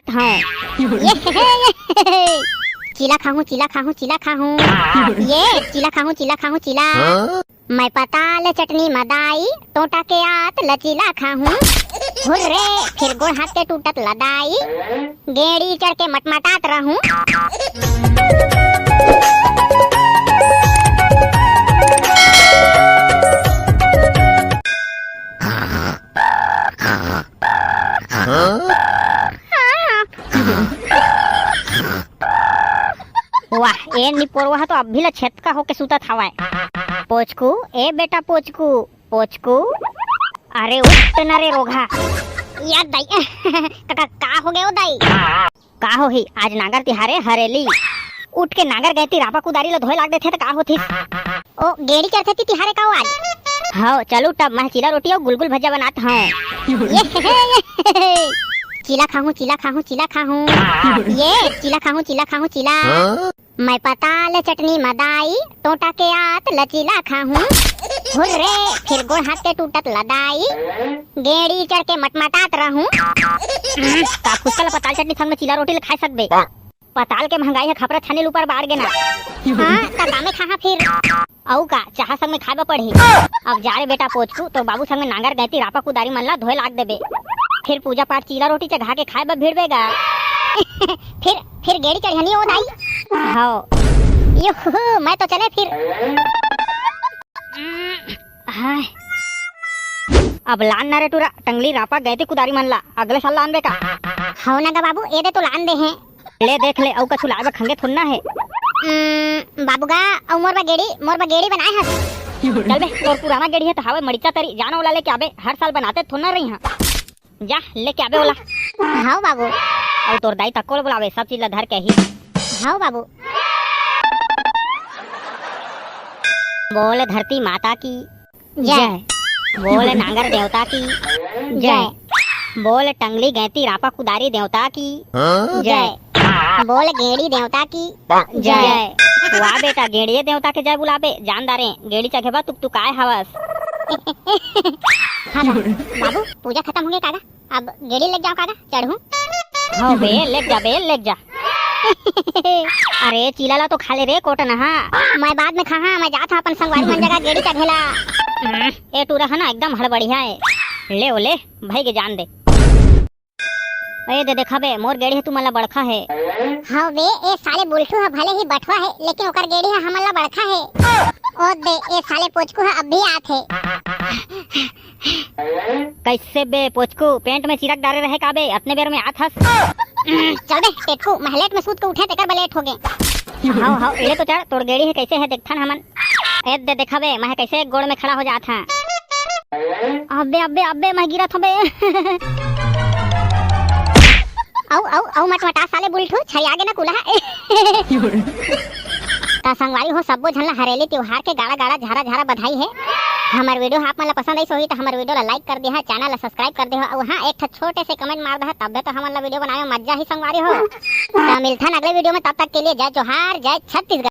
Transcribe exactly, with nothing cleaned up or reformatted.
हंव। ये, ये, ये, चीला खाहूं, चीला खाहूं, चीला खाहूं। ये, चीला खाहूं, चीला खाहूं, चीला। मैं पताल चटनी म दाई, टोटा के आत लचीला खाहूं। हुर्रे, फिर गोड़ हाथ के टूटत लदाई, गेड़ी चढ़ के मटमटात रहूं। वाह, ए निपोरवा ह तो अभी ल छेतका होके सुतत हवय। पोचकू, ए बेटा पोचकू, पोचकू। अरे उठ न रे रोगहा। या दाई, का, का, का हो गयो दाई? का होही, आज नांगर तिहारे हरेली। उठ के नांगर गैती रापा कुदारी ल धोए लाग देथे त का होथिस? ओ, गेड़ी चढ़थे ती तिहारे का ओ आज? हव, चलू तब मैं चीला रोटी अउ गुलगुल भजिया बनात हंव। ये, ये, ये, ये। चीला खाहूं, चीला खाहूं, चीला खाहूं। ये, चीला खाहूं, चीला खाहूं, चीला। मैं पताल चटनी म दाई, टोटा के आत लचीला खाहूं। हुर्रे, फिर गोड़ हाथ के टूटत लदाई, गेड़ी चढ़ के मटमटात रहूं। हम्म, का फुसका ल पताल चटनी संग म चीला रोटी ल खाए सकबे? पताल के महंगाई ह खपरा छानी ल ऊपर बाढ़ गे ना। हां, त कामे खाहां फिर? अउ का, चाहा संग में खाए बर पड़ही। अब जा रे बेटा पोचकू, तोर बाबू संग में नांगर गैती रापा कुदारी मन ला धोए लाग देबे। फिर पूजा पाठ चीला रोटी चघा के खाए बर भिड़बे गा। फिर, फिर गेड़ी चढ़िया नी ओ दाई? हव। युहू, मैं तो चले फिर। हाय। अब लान ना रे टूरा, टंगली रापा गैती कुदारी मन ला, अगले साल लानबे का? हव ना गा बाबू, ए दे तो लान दे हैं। ले देख ले, अउ कछु लाए बर खंगे थोड़ना हे। उम्म, बाबू गा, अउ मोर बर गेड़ी, मोर बर गेड़ी बनाए हस। चल बे, तोर पुराना गेड़ी हे त हावे मड़ीचा तरी, जा ना ओला लेके आबे, हर साल बनाते थोड़ना रही हां। जा, लेके आबे ओला। हव बाबू। अउ तोर दाई तको ल बुलावे, सब चीज ला धर के ही। हव बाबू। बोल धरती माता की जय। बोल नांगर देवता की जय। बोल टंगली गैंती रापा कुदारी देवता की जय। बोल गेड़ी देवता की जय। वाह बेटा, गेड़िए देवता के जय बुलाबे, जान डारे, गेड़ी चघे बर तुकतुकाए हवस। हां बाबू, पूजा खतम होगे का गा? अब गेड़ी लेग जांव का गा, चढ़हूं? हव बे, लेग जा बे, लेग जा। अरे चीला ला तो खा ले रे कोटनहा। मैं बाद में खाहां, मैं जात हंव अपन संगवारी मन जगा गेड़ी चघे ला। हम्म, ए टूरा ह ना एकदम हड़बड़िया हे। ले ओ ले, भई के जान दे। ए दे देखा बे, मोर गेड़ी ह तुमन ला बड़खा हे। हव बे, ए साले बुल्टू ह भले ही बठवा हे, लेकिन ओकर गेड़ी ह हमन ला बड़खा हे। ओ दे, ए साले पोचकू ह अब भी आत हे। कइसे बे पोचकू, पेंट में चिरक डारे रहे का बे? अतने बेर में आत हस? चल बे टेटकू, महलेट में सूत के उठे, तेकर बर लेट होगे। हव, हव, एड़े तो चढ़, तोर गेड़ी हे कइसे हे देखथन हमन। ए दे देखा बे, मैं कइसे एक गोड़ में खड़ा हो जात हंव। अबे, अबे, अबे, मैं गिरत हंव बे। अउ, अउ, अउ मटमटा साले बुल्टू, छरिया गे ना कुलहा। त संगवारी हो, सब्बो झन ला हरेली त्योहार के गाड़ा गाड़ा झारा झारा बधाई हे। हमर वीडियो ह आप मन ला पसंद आइस होही त हमर वीडियो ला like कर देहा, चैनल ला subscribe कर देहा, अउ हां, एक ठो छोटे से comment मार देहा, तबे तो हमन ला वीडियो बनावे में मजा ही संगवारी हो। त मिलथन अगले वीडियो में, तब तक के लिए जय जोहार, जय छत्तीसगढ़।